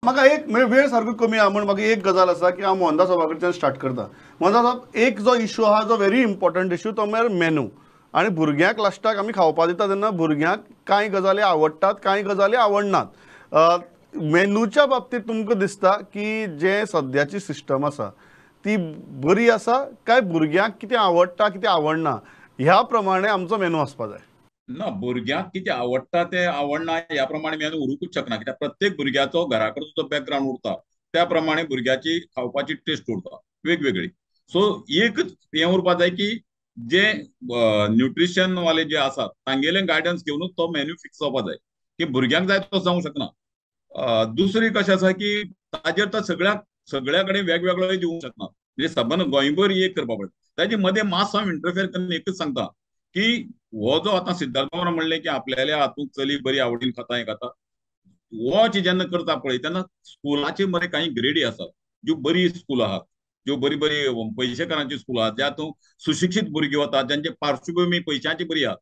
म्हाका एक वेळ सारको कमी आहा म्हूण म्हाका एक गजाल आसा की हांव मोहनदास बाबा कडच्यान स्टार्ट करता. मोहनदास बाब, एक जो इशू आहा जो व्हेरी इम्पॉर्टंट इशू तो म्हळ्यार मेनू. आनी भुरग्यांक लास्टाक आमी खावपा दिता तेन्ना भुरग्यांक कांय गजाली आवडटात, कांय गजाली आवडनात. मेनूच्या बाबतींत तुमकां दिसता की जे सद्याची सिस्टम आसा ती बरी आसा काय भुरग्यांक कितें आवडटा कितें आवडना ह्या प्रमाणे आमचो मेनू आसपा जाय? ना, भुरग्यांक कितें आवडटा तें आवडना ह्या प्रमाणे मेनू उरूंकूच शकना, कित्याक प्रत्येक भुरग्याचो घरा कडेन जो बॅकग्रावंड उरता त्या प्रमाणे भुरग्याची खावपाची टेस्ट उरता वेगवेगळी. सो एकच हें उरपा जाय की जे न्युट्रिशन वाले जे आसात तांगेले गायडन्स घेवनूच तो मेन्यू फिक्स जावपा जाय की भुरग्यांक जाय तो जावंक शकना. दुसरी कशें आसा की ताजेर तर सगळ्या कडेन वेगवेगळो दिवंक शकना, म्हणजे सबंद गोंयभर एक करपा पडटा. ताजे मदें मातसो हांव इंटरफेयर करून एकच सांगता की हो जो आतां सिद्धार्थ बाबान म्हणलें की आपल्याल्या हातूंत चली बरी आवडीन खाता हें खाता, हो जेन्ना करता पळय तेन्ना स्कुलाचे मरे कांय ग्रेडी आसात, ज्यो बरी स्कूल आहात, ज्यो बरी बरी पयशेकारांची स्कूल आहात, ज्यातून सुशिक्षीत भुरगीं वतात, ज्यांचे पार्श्वभूमी पयशांची बरी आहात.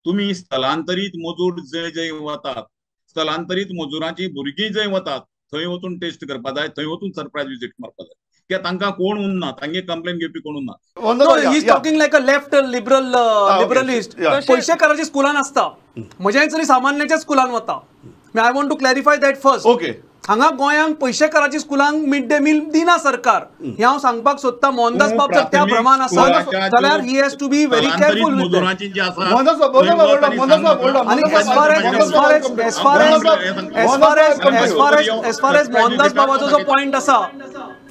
तुमी स्थलांतरीत मजूर जंय जंय वतात, स्थलांतरीत मजुरांची भुरगीं जंय वतात थंय वचून टेस्ट करपा जाय, थंय वचून सरप्रायज विजीट मारपा जाय, कित्याक तांकां कोण उरना, तांगे कंप्लेन घेवपी कोण उरना. No, he is talking like a left liberal liberalist. पयशेकाराच्या स्कुलान आसता, म्हज्या चली सामान्याच्या स्कुलान वता. I want to clarify that first. Okay, हांगा गोंयांक पयशेकाराच्या स्कुलांक मिड डे मील दिना सरकार, हें हांव सांगपाक सोदता. मोहनदास बाब जर त्या प्रमाण आसा जाल्यार he has to be very careful with that. आनी as far as as far as as far as as far as as far as as far as Mohandas बाबाचो जो पॉयंट आसा,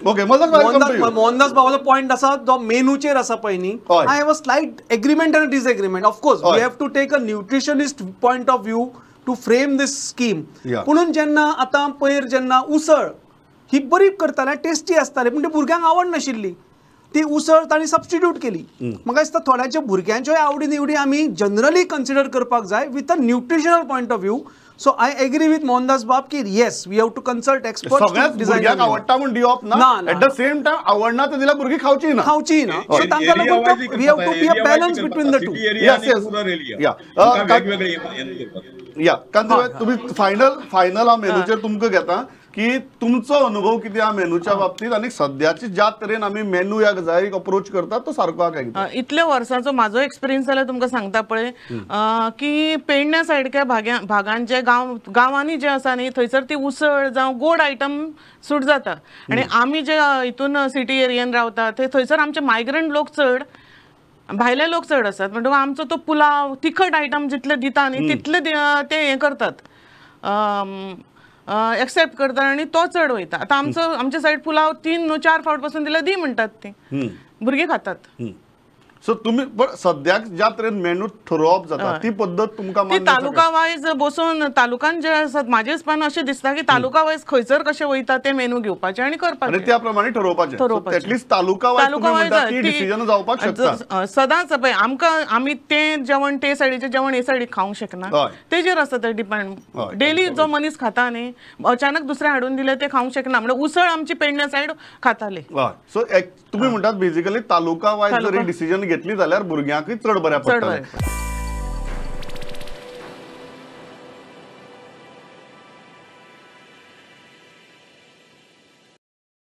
ओके, मोहनदास बाबाचो पॉयंट आसा जो मेनूचेर आसा पळय न्ही, I have a slight agreement and disagreement. Of course we have to take a nutritionist point of view to frame this scheme. पुणून जेन्ना आतां पयर जेन्ना उसळ ही बरी करताले, टेस्टी आसताली, पूण ती भुरग्यांक आवडनाशिल्ली, ती उसळ तांणी सबस्टिट्यूट केली. म्हाका दिसता थोड्यांच्या भुरग्यांच्योय आवडी निवडी आमी जनरली कन्सिडर करपाक जाय with a nutritional point of view. So I agree with Mohandas बाब की yes, we have to consult experts. सगळ्याच भुरग्यांक आवडटा म्हूण दिवप ना, एट the same time आवडना तर दिल्यार भुरगीं खावची ना, खावची ना. सो तांकां लागून we have to be a balance between the two. Yes yes, या या कांतीभाई, तुम्ही फायनल फायनल हा मेनूचेर तुमकां घेता की तुमचो अनुभव कितें हा मेनूच्या बाबतीत आनी सद्याची ज्या तरेन आमी मेनू ह्या गजालीक अप्रोच करतात तो सारको आहा काय कितें? इतल्या वर्सांचो म्हाजो एक्सपिरियन्स जाल्यार तुमकां सांगता पळय की पेडण्या सायडच्या भागान जे गांवांनी जे आसा न्ही थंयसर ती उसळ जावं गोड आयटम सूट जाता, आनी आमी जे हितून सिटी एरियन रावता ते थंयसर आमचे मायग्रंट लोक चड, भायले लोक चड आसात, म्हणटकूच आमचो तो पुलाव तिखट आयटम जितले दिता न्ही तितले ते हें करतात, एक्सेप्ट करतात आनी तो चड वयता. आतां आमचो आमच्या सायड पुलाव 3 न्हू 4 फावट पसून दिल्यार दी म्हणटात ती भुरगीं खातात. सो तुम्ही पण सद्याक ज्या तरेन मेनू ठरोवप जाता ती पद्दत तुमकां ती तालुका वायज बसून तालुकान जे आसात म्हाजे हिसपान अशें दिसता की तालुका वायज खंयसर कशें वयता ते मेनू घेवपाचे आनी करपाचे आनी त्या प्रमाणे ठरोवपाचें. एटलीस्ट तालुका वायज तुम्ही म्हणटा ती डिसिजन जावपाक शकता. सदांच पळय आमकां आमी तें जेवण ते सायडीचें जेवण हे सायडीक खावंक शकना, तेजेर आसता तें डिपेंड. डेली जो मनीस खाता न्ही अचानक दुसरें हाडून दिलें तें खावंक शकना, म्हणजे उसळ आमची पेडण्या सायड खाताली. सो तुम्ही म्हणटात बेसिकली तालुका वायज जरी डिसिजन घेतली जाल्यार भुरग्यांकूय चड बऱ्या पडटलें.